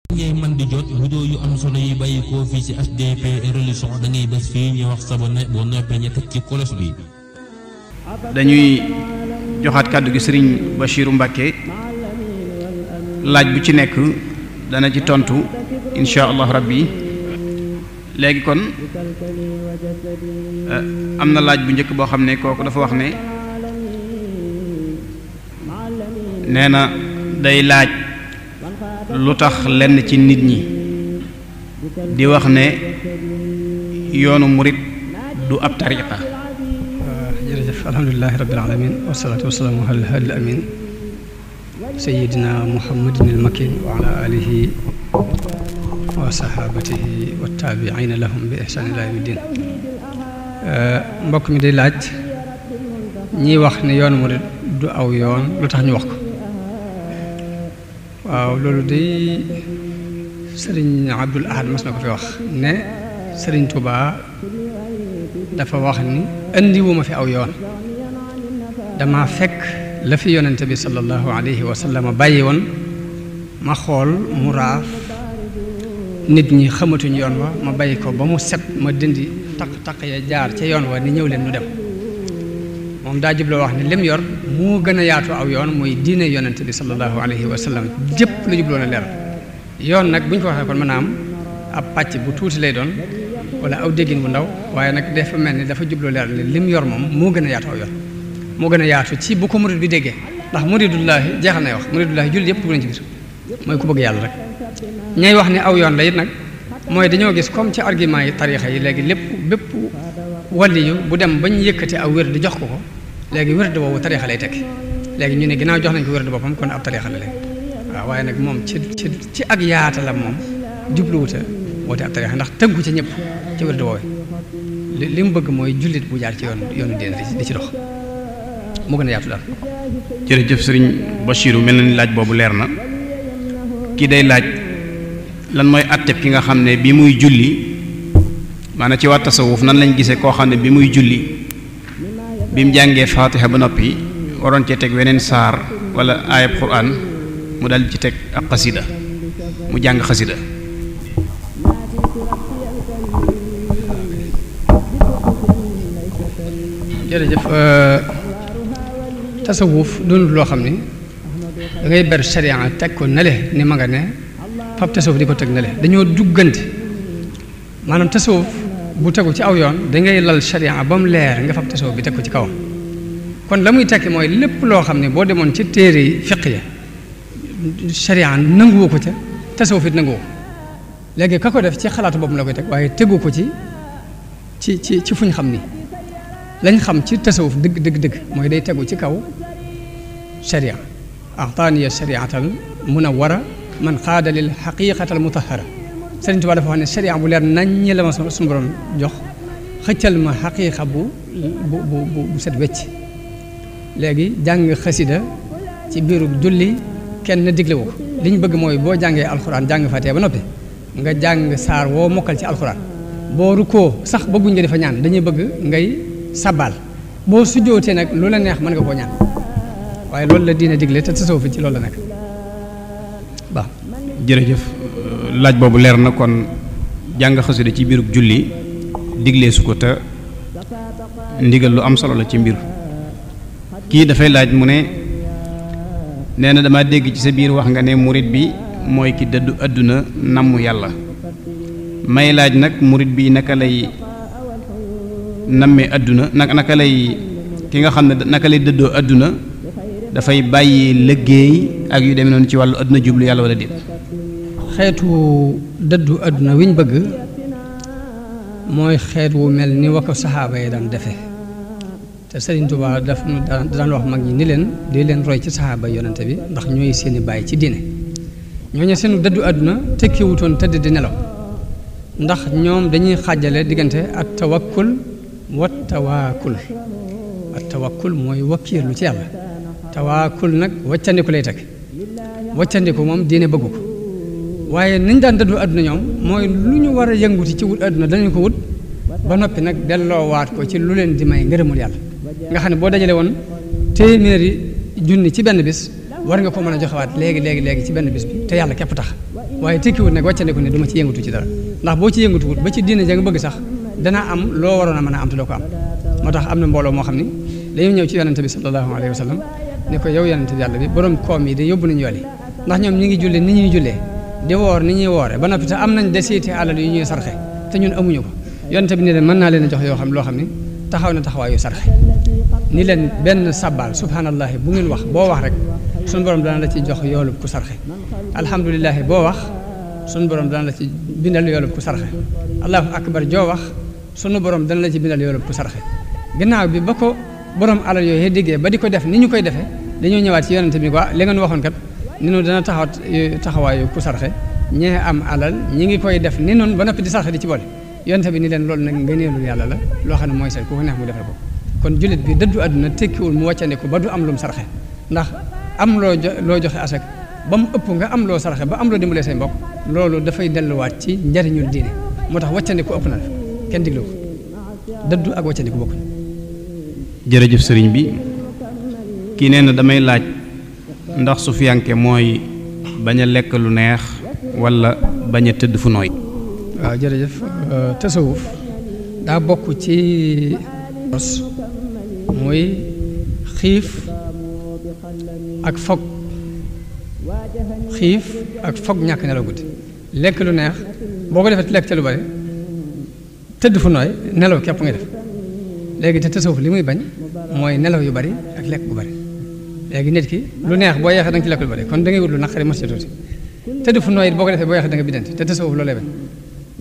ngay mën di jot vidéo yu am solo yi bàyyi koo fii ci HDP religion da ngay bés fii ñu wax sabone boo noppee ñu teg ci kolos bi. dañuy joxaat kàddu gi sëriñ Bachiru Mbàkke laaj bu ci nekk dana ci tontu insha allah rabbi. léegi kon am na laaj bu njëkk boo xam ne kooku dafa wax ne nee na day laaj lu tax lenn ci nit ñi di wax ne yoonu murit du ab tariqa. jërëjëf alhamdulilahi rabbil alamin wasalaatu wasalaamu ala al amin sayidina muhammadin al makin wa ala alihi wa sahabatihi wa taabiina lahum bi ihsan ila yawmi din. mbokk mi day laaj ñiy wax ne yoonu murit du aw yoon lu tax ñu wax ko. waaw loolu day sëriñ Abdul Ahad mas na ko fi wax ne sëriñ Tuubaa dafa wax ni indiwuma fi aw yoon dama fekk la fi yonente bi sallallahu alayhi wa sallam bàyyi woon ma xool mu raaf nit ñi xamatuñ yoon wa ma bàyyi ko ba mu set ma dindi taq-taq ya jaar ca yoon wa ni ñëw leen nu dem. moom daa jubloo wax ne lim yor moo gën a yaatu aw yoon mooy diine yonente bi sallallahu alayhi wa sallam jëpp la jubloo na leer yoon nag bu ñu ko waxee kon mën a am ab pàcc bu tuuti lay doon wala aw déggin bu ndaw waaye nag dafa mel ni dafa jubloo leer ne lim yor moom moo gën a yaatu aw yoon moo gën a yaatu ci bu ko murid bi déggee ndax muridullahi jeexal nay wax muridullahi jullit yëpp dugg nañ ci biir mooy ku bëgg yàlla rek. ñay wax ne aw yoon la it nag mooy dañoo gis comme ci argument yi tarixa yi léegi bépp wàlli yu bu dem bañ yëkkati aw wér di jox ko léegi wér di boobu tarixa lay tekki léegi ñu ne ginnaaw jox nañ ko wér di boppam kon ab tarixa la léegi waaw waaye nag moom ci ak yaata la moom jubluwuta woote ab tarixa ndax tënku ca ñëpp ci wér di woowee li mu bëgg mooy jullit bu jaar ci yoonu diine di ci dox moo gën a yaatu daal. jërëjëf sëriñ Bachiru mel na ni laaj boobu leer na kii day laaj lan mooy atteb ki nga xam ne bi muy julli maanaam ci waa tasawuf nan lañ gisee koo xam ne bi muy julli bi mu jàngee faatiha ba noppi waroon cee teg weneen saar wala aayab quraan mu dal ci teg ak xasida mu jàng xasida. jërëjëf tasawuf doonul loo xam ni da ngay ber sharia teg ko nale ni ma nga ne fab tasawuf di ko teg nale dañoo duggante maanaam tasawuf bu tegu ci aw yoon da ngay lal sharia ba mu leer nga fab tasawuf bi teg ko ci kawam kon la muy tekki mooy lépp loo xam ne boo demoon ci téere fiq ya sharia nanguwoo ko ca tasawuf it nanguwoo léegi ka ko def ci xalaatu boppam la koy teg waaye tegu ko ci fuñ xam ni lañ xam ci tasawuf dëgg mooy day tegu ci kaw sharia a'taaniya shariatal munawwara man xaada lil xaqiqatal mutahara Sëriñ Tuubaa dafa wax ne sharia bu leer nañ ñi la ma suñu borom jox xëccal ma xaqiqa bu set wecc léegi jàng xasida ci biiru julli kenn diglewu ko li ñu bëgg mooy boo jàngee alxuraan jàng Faatiha ba noppi nga jàng saar woo mokkal ci alxuraan boo rukkoo sax bëgguñ nga defa ñaan dañuy bëgg ngay sabal boo sujjootee nag lu la neex mën nga koo ñaan waaye loolu la diine digle te tasawuf ci loolu la nekk ba jërëjëf laaj boobu leer na kon jàng xasida ci biirub julli diglee su ko te ndigal lu am solo la ci mbir kii dafay laaj mu ne nee na dama dégg ci sa biir wax nga ne murit bi mooy ki dëddu àdduna namm yàlla may laaj nag murit bi naka lay nammee àdduna naka lay ki nga xam ne naka lay dëddoo àdduna dafay bàyyi liggéey ak yu demee noonu ci wàllu àdduna jublu yàlla wala déet. xeetu dëddu àdduna wi ñu bëgg mooy xeet wu mel ni wa ko saxaaba yi daan defe te Sëriñ Tuubaa daf daan wax mag ñi ni leen di leen roy ci saxaaba yonante bi ndax ñooy seeni bàyyi ci diine ñooñu seen dëddu àdduna tekkiwutoon tëdd di nelaw ndax ñoom dañuy xàjjale diggante at tawakkul wa tawaakul at tawakkul mooy wakkiirlu ci yàlla tawaakul nag waccandiku lay teg waccandiku moom diine bëggu ko waaye niñ daan dëddu àdduna ñoom mooy lu ñu war a yënguti ci wut àdduna danañ ko wut ba noppi nag delloowaat ko ci lu leen di may ngërëmul yàlla nga xam ne boo dajale woon téeméeri junni ci benn bis war nga ko mën a joxewaat léegi ci benn bis bi te yàlla képp tax waaye tekkiwut nag wàccandiku ne du ma ci yëngatu ci dara ndax boo ci yëngatuwut ba ci diine ja nga bëgg sax dana am loo waroon a mën a am te doo ko am moo tax am na mbooloo moo xam ni dañu ñëw ci yonente bi sallallahu alayhi wa sallam ne ko yow yonente bi yàlla bi borom koom yi de yóbbu nañu yool yi ndax ñoom ñi ngi julli ni ñuy jullee di woor ni ñuy woore ba noppi te am nañ desiiti alal yu ñuy sarxe te ñun amuñu ko yonente bi ne leen mën naa leen a jox yoo xam loo xam ni taxaw na taxawaayu sarxe ni leen benn sabbal subhanallahi bu ngeen wax boo wax rek suñu borom dana la ci jox yoolub ku sarxe alhamdulilahi boo wax suñu borom dana la ci bindal yoolub ku sarxe allahu akbar joo wax sunu borom dana la ci bindal yoolub ku sarxe ginnaaw bi ba ko borom alal yooyu diggee ba di ko def ni ñu koy defee dañoo ñëwaat ci yonente bi quoi li ngeen waxoon kat ni noonu dana taxawaayu ku sarxe ñee am alal ñi ngi koy def ni noonu ba noppi di sarxe di ci boole yonente bi ni leen loolu nag ngëneelul yàlla la loo xam ne mooy say ku ko neex mu defal ko kon jullit bi dëddu àdduna tekkiwul mu wàccandiku ba du am lu mu sarxe ndax am loo joxe asak ba mu ëpp nga am loo sarxe ba am loo dimbalee say mbokk loolu dafay delluwaat ci njariñul diine moo tax wàccandiku ëpp na la kenn diglu ko dëddu ak wàccandiku bokkuñ. jërëjëf sëriñ bi kii nee na damay laaj ndax sufiyanke mooy bañ a lekk lu neex wala bañ a tëdd fu nooy. waaw jërëjëf tasawuf daa bokk ci muy xiif ak fog ñàkk nelaw guddi lekk lu neex boo ko defee te lekk ca lu bari tëdd fu nooy nelaw képp ngay def léegi te tasawuf li muy bañ mooy nelaw yu bari ak lekk gu bari léegi nit ki lu neex boo yeexee da nga ci lekk lu bari kon da ngay wut lu naqari mos ci tuuti tëdd fu nooy it boo ko defee boo yeexee da nga biddanti te tasawuf loolu lay bañ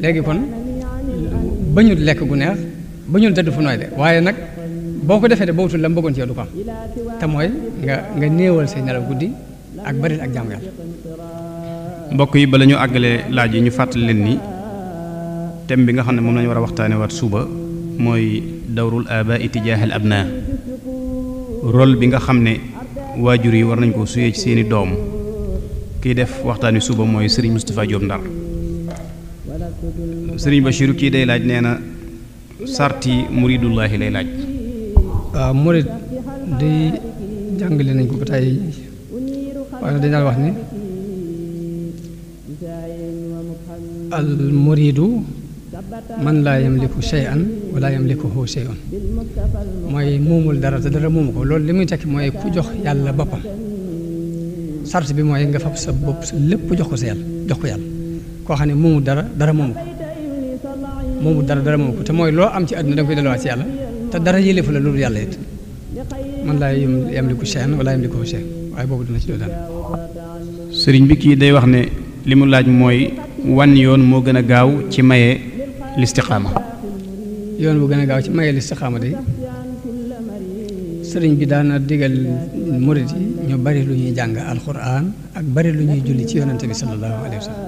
léegi kon bañul lekk gu neex bañul tëdd fu nooy de waaye nag boo ko defee de boobutul la mu bëggoon ci yow du ko am te mooy nga néewal say nelaw guddi ak bari ak jaamu yàlla. mbokk yi bala ñu àggalee laaj yi ñu fàttali leen ni thème bi nga xam ne moom lañu war a waxtaane waat suba mooy dawrul abaa tijaahal abnaa rôle bi nga xam ne waajur yi war nañ ko suyee ci seeni doom kiy def waxtaan wi suba mooy Serigne Moustapha Diop Ndar Serigne Bachirou kii day laaj nee na sarti muridullahi lay laaj. waaw murid di jàngale nañ ko ba tey waaye dañu wax ni al muridu man laa yamliku shay'an wala yamlikuhu shay'un mooy moomul dara te dara moomu ko loolu li muy tekki mooy ku jox yàlla boppam sart bi mooy nga fab sa bopp sa lépp jox ko sa yàlla jox ko yàlla koo xam ne moomu dara dara moomu ko te mooy loo am ci àdduna da nga koy delluwaat ci yàlla te dara yëlefu la loolu yàlla it man laa yamliku shay'an wala yamlikuhu shay'un waaye boobu dina ci doon dara. sëriñ bi kii day wax ne li mu laaj mooy wan yoon moo gën a gaaw ci maye listiqaama. yoon bu gën a gaaw ci maye listiqaama de sëriñ bi daana digal murid yi ñu bari lu ñuy jàng alquran ak bari lu ñuy julli ci yonante bi sallallahu alayhi wa sallam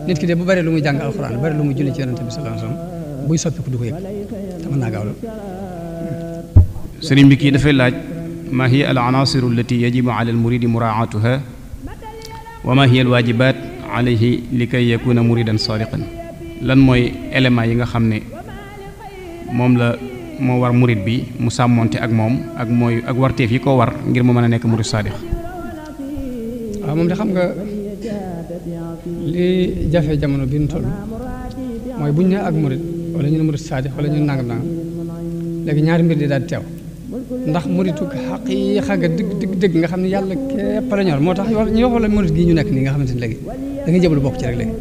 nit ki de bu bari lu muy jàng alquran bari lu muy julli ci yonante bi sallallahu alayhi wa sallam buy soppiku du ko yëg te mën naa gaaw la. sëriñ bi kii dafay laaj ma hiya al anaasiru allati yajibu ala al muridi muraatuha wa ma hiya al waajibaat alayhi li kay yakuna muridan saadiqan lan mooy élément yi nga xam ne moom la moo war murid bi mu sàmmonte ak moom ak mooy ak warteef yi ko war ngir mu mën a nekk murid saadiq. waaw moom de xam nga li jafe jamono bi ñu toll mooy buñ ne ak murid wala ñu ne murid saadiq wala ñu ne nangam léegi ñaari mbir di daal di teew ndax muritu xaqiiqa ga dëgg nga xam ne yàlla képp la ñor moo tax ñu wax la murid gii ñu nekk nii nga xamante ne léegi da nga jëbal bokk ci rek léegi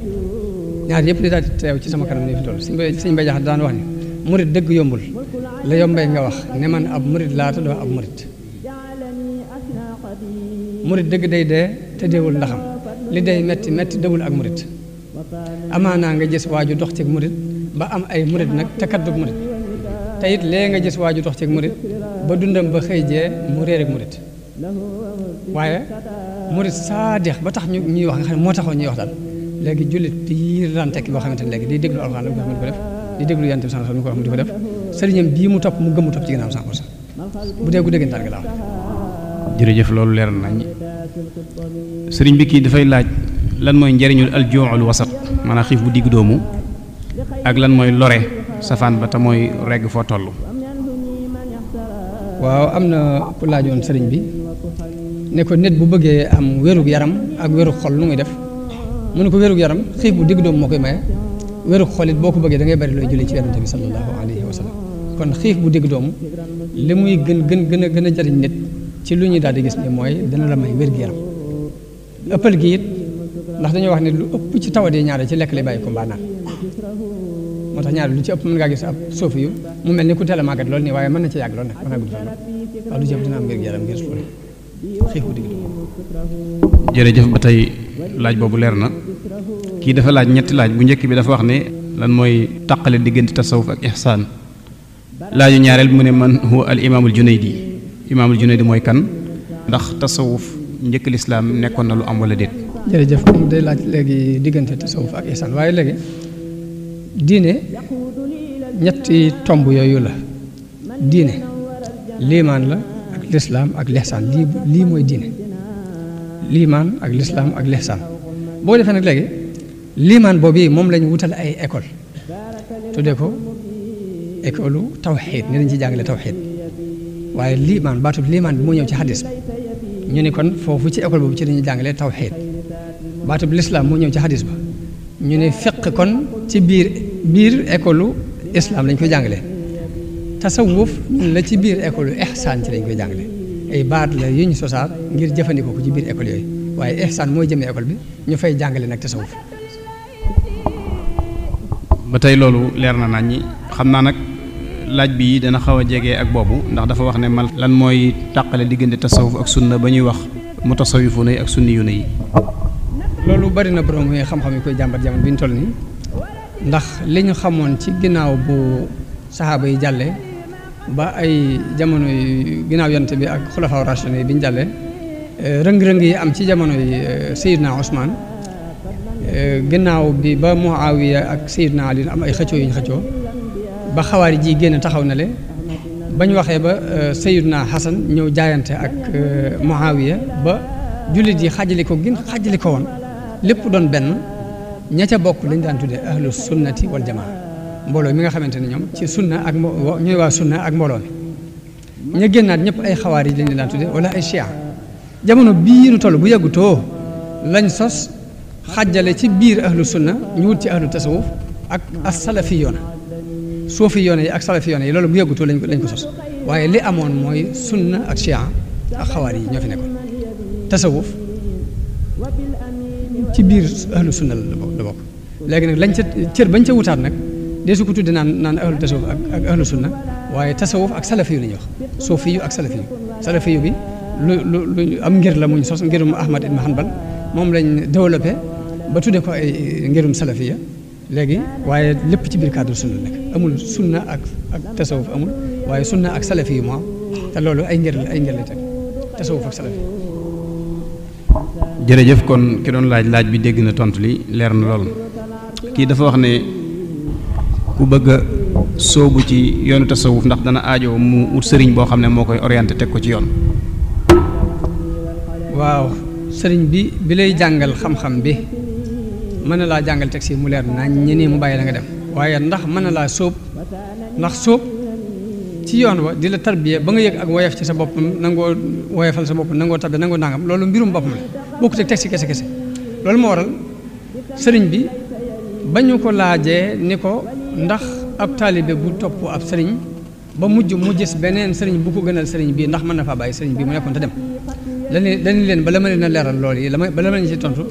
ñaar yëpp di daal di teew ci sama kanam ni fi toll suñ bay jax daan wax ni murid dëgg yombul la yombee nga wax ne man ab murid laata doo ab murid dëgg day dee te deewul ndaxam li day metti metti dewul ak murid amaanaa nga gis waaju dox ci murid ba am ay murid nag te kat du murid te it lee nga gis waaju dox ci murid ba dundam ba xëy jee mu réer ak murid waaye murid saadix ba tax ñuy wax nga xam ne moo taxoon ñuy wax daal léegi jullit bii daan tekki boo xamante ne léegi day déglu alxuraan la ko xam ne di ko def di déglu yonent bi sallallahu alayhi wasallam di ko def sëriñam bii mu topp mu gëm mu topp ci ginnaaw 100% bu dee ku déggantaan nga la wax. jërëjëf loolu leer nañ sëriñ bi kii dafay laaj lan mooy njëriñul aljuu'ul wasat maanaam xiif bu digg doomu ak lan mooy lore safaan ba te mooy regg foo toll. waaw am na ku laajoon sëriñ bi ne ko nit bu bëggee am wérug yaram ak wérug xol lu muy def mu ne ko wérug yaram xiif bu digg doom moo koy maye wérug xolit boo ko bëggee da ngay bari looy julli ci yonente bi sallallahu alayhi wa sallam kon xiif bu digg doomu li muy gën a jariñ nit ci lu ñuy daal di gis ni mooy dana la may wér-gu yaram ëppal gi it ndax dañoo wax ne lu ëpp ci tawat yi ñaare ci lekk lay bàyyi ko mbaa naan moo tax ñaare lu ci ëpp mën ngaa gis ab soofi yu mu mel ni ku teel a màggat loolu nii waaye mën na ci yàgg loolu nag mën naa gudd fan waaw lu ci ëpp dina am wér-gu-yaram ngir loolu xiif bu digg doomu. jërëjëf ba tey laaj boobu leer na kii dafa laaj ñetti laaj bu njëkk bi dafa wax ne lan mooy tàqale diggante tasawuf ak ihsaan laaju ñaareel bi mu ne man huwa al imaamul junaydi mooy kan ndax tasawuf njëkk lislaam nekkoon na lu am wala déet. jërëjëf moom day laaj léegi diggante tasawuf ak ihsaan waaye léegi diine ñetti tomb yooyu la diine liimaan la ak lislaam ak lihsaan lii mooy diine liimaan ak lislaam ak lihsaan boo defee nag léegi liimaan boobu moom lañ wutal ay école tuddee ko école tawxiid ni dañ ci jàngale tawxiid waaye liimaan baatu liimaan bi moo ñëw ci xadis ñu ni kon foofu ci école boobu ci dañuy jàngale tawxiid baatu lislaam moo ñëw ci xadis ba ñu ne fiq kon ci biir école islam lañ koy jàngale tasawuf ñun la ci biir école ihsaan ci lañ koy jàngale ay baat la yu ñu sosaat ngir jëfandikoo ko ci biir école yooyu waaye ihsaan mooy jëmee école bi ñu fay jàngale nag tasawuf. ba tey loolu leer na nañ ñi xam naa nag laaj bi dana xaw a jege ak boobu ndax dafa wax ne mal lan mooy tàqale diggante tasawuf ak sunna ba ñuy wax mutasawwifuna yi ak sunniyuna yi. loolu bari na borom yi xam-xam yi koy jàmbat jamono bi ñu toll nii ndax li ñu xamoon ci ginnaaw bu saxaaba yi jàllee ba ay jamono yi ginnaaw yonent bi ak xulafaa rashidun yi bi ñu jàllee rëng-rëng yi am ci jamono yi Seydina Ousmane ginnaaw bi ba Muawiya ak Seydina Ali am ay xëccoo yu ñu xëccoo ba xawaari ji génn taxaw na le bañ waxee ba Seydina Hasan ñëw jaayante ak Muawiya ba jullit yi xajali ko woon lépp doon benn ña ca bokk lañ daan tuddee ahlu sunnati wal jamaa mbooloo mi nga xamante ne ñoom ci sunna ak ñooy waa sunna ak mbooloo mi ña génnaat ñëpp ay xawaari lañ daan tuddee wala ay chia jamono bii nu toll bu yàggutoo lañ sos xajale ci biir ahlu sunna ñu wut ci ahlu tasawuf ak as-salafiyoona suufiyoona yi ak salafiyoona yi loolu bu yàggutoo lañ ko sos waaye li amoon mooy sunna ak chia ak xawaari yi ñoo fi nekkoon tasawuf ci biir ahlu sunna la bokk léegi nag lañ ca cër bañ ca wutaat nag dee su ko tudde naan ahlu tasawuf ak ahlu sunna waaye tasawuf ak salafiyu la ñuy wax suufiyu ak salafiyu bi lu am ngir la muñ sos ngirum Ahmad ibn Hanbal moom lañ développé ba tudde ko ay ngirum salafiya léegi waaye lépp ci biir cadre sunna nekk amul sunna ak tasawuf amul waaye sunna ak salafiyu moo te loolu ay ngir la teg tasawuf ak salafi. jërëjëf kon ki doon laaj bi dégg na tontu li leer na lool kii dafa wax ne ku bëgg a sóobu ci yoonu tasawuf ndax dana aajo mu wut sëriñ boo xam ne moo koy orienté teg ko ci yoon. waaw sëriñ bi lay jàngal xam-xam bi mën na laa jàngal teg si mu leer nañ ñeneen mu bàyyi la nga dem waaye ndax mën na laa sóob ndax sóob ci yoon wa di la tarbiya ba nga yëg ak woyof ci sa bopp nangoo woyofal sa bopp nangoo tabe nangoo nangam loolu mbirum boppam la bokkut ak teg si kese loolu moo waral sëriñ bi ba ñu ko laajee ni ko ndax ab taalibe bu topp ab sëriñ ba mujj mu gis beneen sëriñ bu ko gënal sëriñ bii ndax mën na faa bàyyi sëriñ bii mu nekkoon te dem dañu leen bala ma leen a leeral loolu yi bala ma leen ci tontu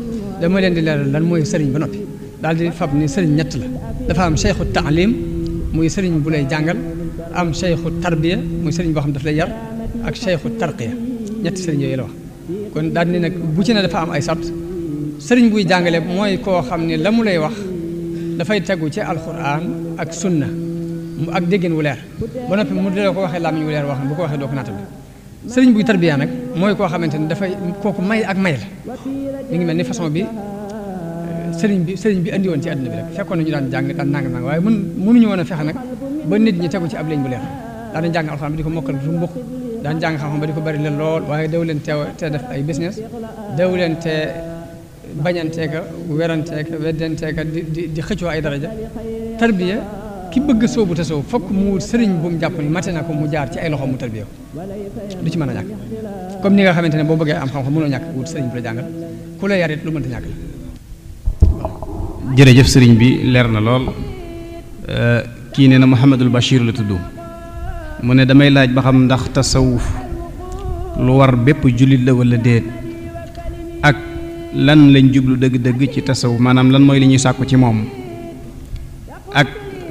dama leen di leeral lan mooy sëriñ ba noppi daal di fab ni sëriñ ñett la dafa am cheikhu taalim muy sëriñ bu lay jàngal am cheikhu tarbiya muy sëriñ boo xam daf lay yar ak cheikhu tarqiya ñetti sëriñ yooyu la wax kon daal ni nag bu ci ne dafa am ay sart sëriñ buy jàngale mooy koo xam ne la mu lay wax dafay tegu ci alquran ak sunna ak déggin wu leer ba noppi mu dee ko waxee làmmiñ wu leer wax bu ko waxee doo ko naatal sëriñ buy tarbiya nag mooy koo xamante ni dafay kooku may ak may la mi ngi mel ni façon bi sëriñ bi andi woon ci àdduna bi rek fekkoon nañu daan jàng daan nangam waaye mënuñu woon a fexe nag ba nit ñi tegu ci ab ligne bu leer daan jàng alxuraan bi di ko mokkal du mbokk daan jàng xam-xam ba di ko bari leen lool waaye daw leen te def ay business daw leen te bañanteeka weranteeka weddanteeka di xëccoo ay daraja tarbiya ki bëgg soobu te soobu fokk mu wut sëriñ bu mu jàpp ni mate na ko mu jaar ci ay loxo mu tarbiya du ci mën a ñàkk comme ni nga xamante ne boo bëggee am xam-xam mënoo ñàkk wut sëriñ bu la jàngal ku la yarit lu mënta ñàkk la jërëjëf sëriñ bi leer na lool kii nee na Mouhamadul Bachir la tudd mu ne damay laaj ba xam ndax tasawuf lu war bépp jullit la wala déet ak lan lañ jublu dëgg-dëgg ci tasawuf maanaam lan mooy li ñuy sàkku ci moom ak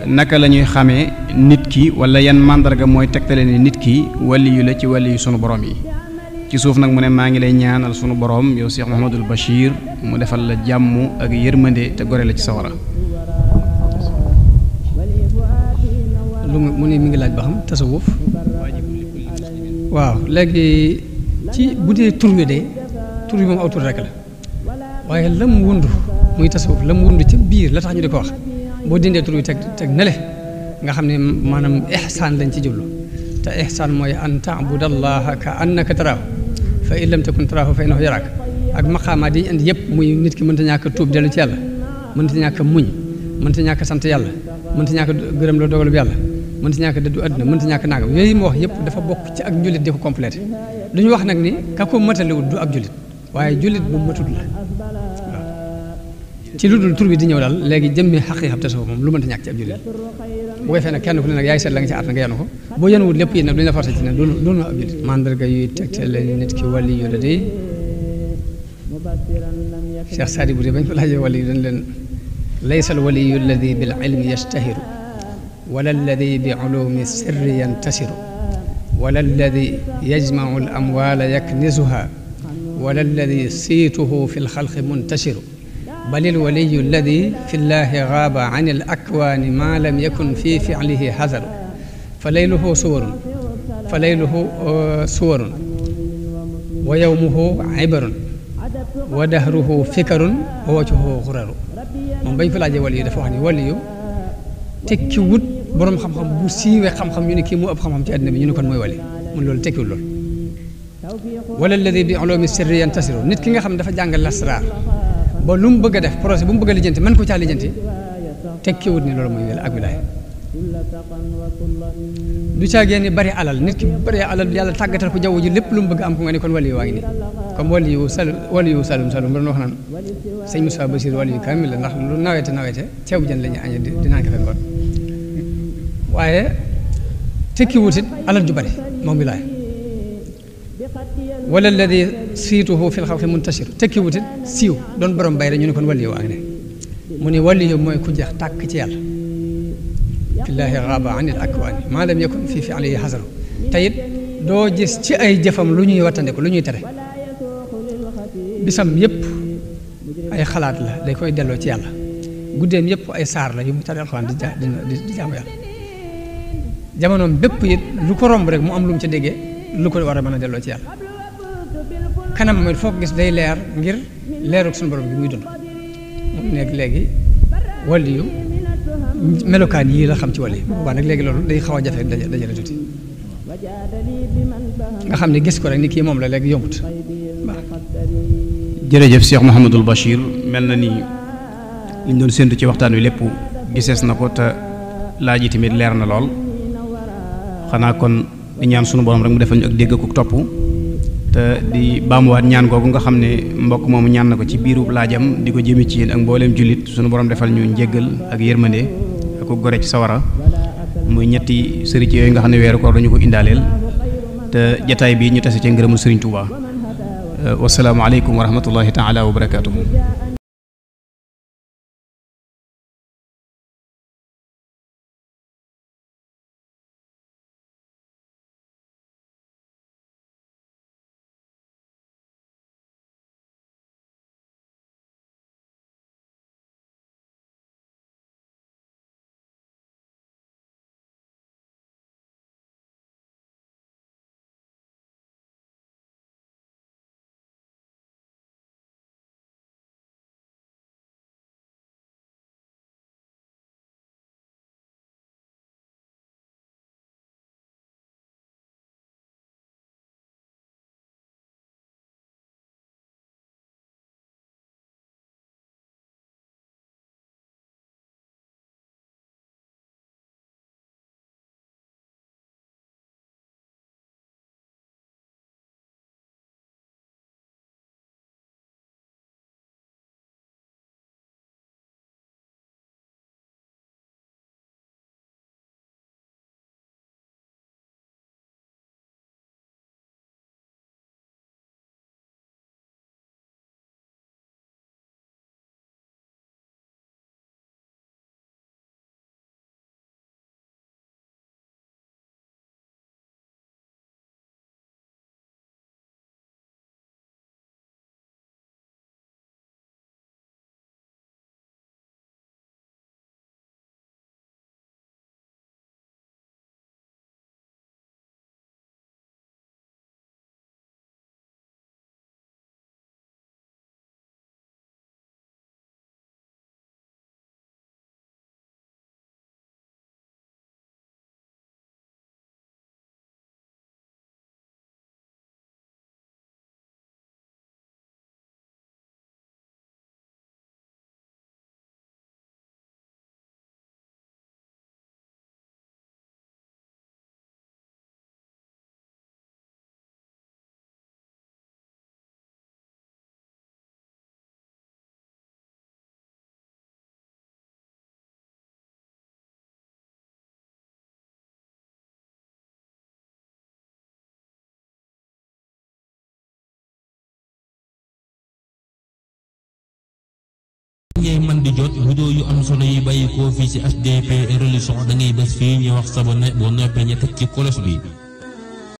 naka la ñuy xamee nit ki wala yan màndarga mooy tegtale ne nit ki waliyu la ci waliyu sunu borom yi ci suuf nag mu ne maa ngi lay ñaanal sunu borom yow Cheikh Mouhamadul Bachir mu defal la jàmm ak yërmande te gore la ci sawara lu mu ne mi ngi laaj ba xam tasawuf waaw léegi ci bu dee tur wi de tur wi moom aw tur rek la waaye la mu wundu muy tasawuf la mu wundu ca biir la tax ñu di ko wax boo dindee tur wi teg nele nga xam ne maanaam ihsaan lañ ci jublu te ihsaan mooy an taabudallaha ka annaka taraahu fa in lam takun taraahu fa innahu yaraak ak maqaamaat yi ñu indi yëpp muy nit ki mënta ñàkk tuub dellu ci yàlla mënta ñàkk muñ mënta ñàkk sant yàlla mënta ñàkk gërëm la dogalu bi yàlla mënta ñàkk dëddu àdduna mënta ñàkk nangam yooyu mu wax yëpp dafa bokk ci ak njullit di ko complété duñu wax nag ni ka ko mataliwut du ab jullit waaye jullit bu matut la waaw ci lu dul tur bi di ñëw daal léegi jëmmi xaqiiqam tasawuf moom lu mënta ñàkk ci ab jullit bu koy fee nag kenn ku ne nag yaay seet la nga ci at nga yanu ko boo yanuwut lépp yi nag duñu la forcé ci ne doonu ab jullit mandarga yuy tegtale nit ki wali yu la day Cheikh Sadi bu dee bañ ko laajee wali yu dañ leen laysa al waliyu alladi bil ilmi yastahiru wala alladi bi ulumi sirri yantasiru wala alladi yajmau al amwala yaknizuha wala alladi siituhu fi lxalqi muntasiru bal il waliyu alladi fi llahi gaaba an al akwaani ma lam yakun fi ficlihi xasaru fa layluhu suwarun wa yowmuhu ibarun wa dahruhu fikarun wa wajhuhu xuraru moom bañ ko laajee waliyu dafa wax ni waliyu tekki wut boroom xam-xam bu siiwee xam-xam ñu ne kii moo ëpp xam-xam ci àddina bi ñu ne kon mooy wali mun loolu tekkiwul loolu wala alladi bi ulumi sirri yantasiru nit ki nga xam dafa jàngal lasraar ba lu mu bëgg a def projet bu mu bëgg a lijjanti mën ko caa lijjanti tekkiwut ni loolu mooy ak wilaaya du caagee ni bari alal nit ki bari alal yàlla tàggatal ko jaww ji lépp lu mu bëgg am ko nga ne kon waliyu waa ngi nii comme waliyu salum ba doon wax naan sëñ Moussa Bachir waliyu kaamil la ndax lu nawete ceebu jën la ñuy añee dinaa ko fekkoon waaye tekkiwut it alal ju bari moom wilaaya wala alladi siituhu fi lxawfi muntashir tekkiwut it siiw doon borom bay rek ñu ne kon waliyu waa ngi ne mu ne waliyu mooy ku jeex tàkk ci yàlla fillaahi gaaba an il akwaani maa lam yakun fii fi'lihi xasaru te it doo gis ci ay jëfam lu ñuy wattandiku lu ñuy tere bisam yëpp ay xalaat la day koy delloo ci yàlla guddeem yëpp ay saar la yu mu tari alxuraan di jaamu yàlla jamonoom bépp it lu ko romb rek mu am lu mu ca déggee lu ko war a mën a delloo ci yàlla kanam mooy foo ko gis day leer ngir leeruk suñu borom bi muy dund mu nekk léegi waliyu melokaan yii la xam ci wàll yi waaw nag léegi loolu day xaw a jafe dajale tuuti nga xam ne gis ko rek ni kii moom la léegi yombut waaw. jërëjëf Cheikh Mouhamadul Bachir mel na ni liñ doon séntu ci waxtaan wi lépp gisees na ko te laaj yi tamit leer na lool xanaa kon di ñaan sunu borom rek mu defal ñu ak dégg ak topp te di baamuwaat ñaan googu nga xam ne mbokk moomu ñaan na ko ci biiru laajam di ko jëme ci yéen ak mbooleem jullit sunu borom defal ñu njéggal ak yërmande ak ko gore ci sawara muy ñetti sëriñ yooyu nga xam ne weeru koor dañu ko indaaleel te jataay bi ñu tase ci ngërëmul Sëriñ Tuubaa wasalaamu aleykum wa rahmatullahi taala wa barakaatuhu ngay mën di jot vidéo yu am solo yi bàyyi koo fii ci HDP Religion da ngay bés fii ñu wax sabonné boo noppee ñu teg ci cloche bi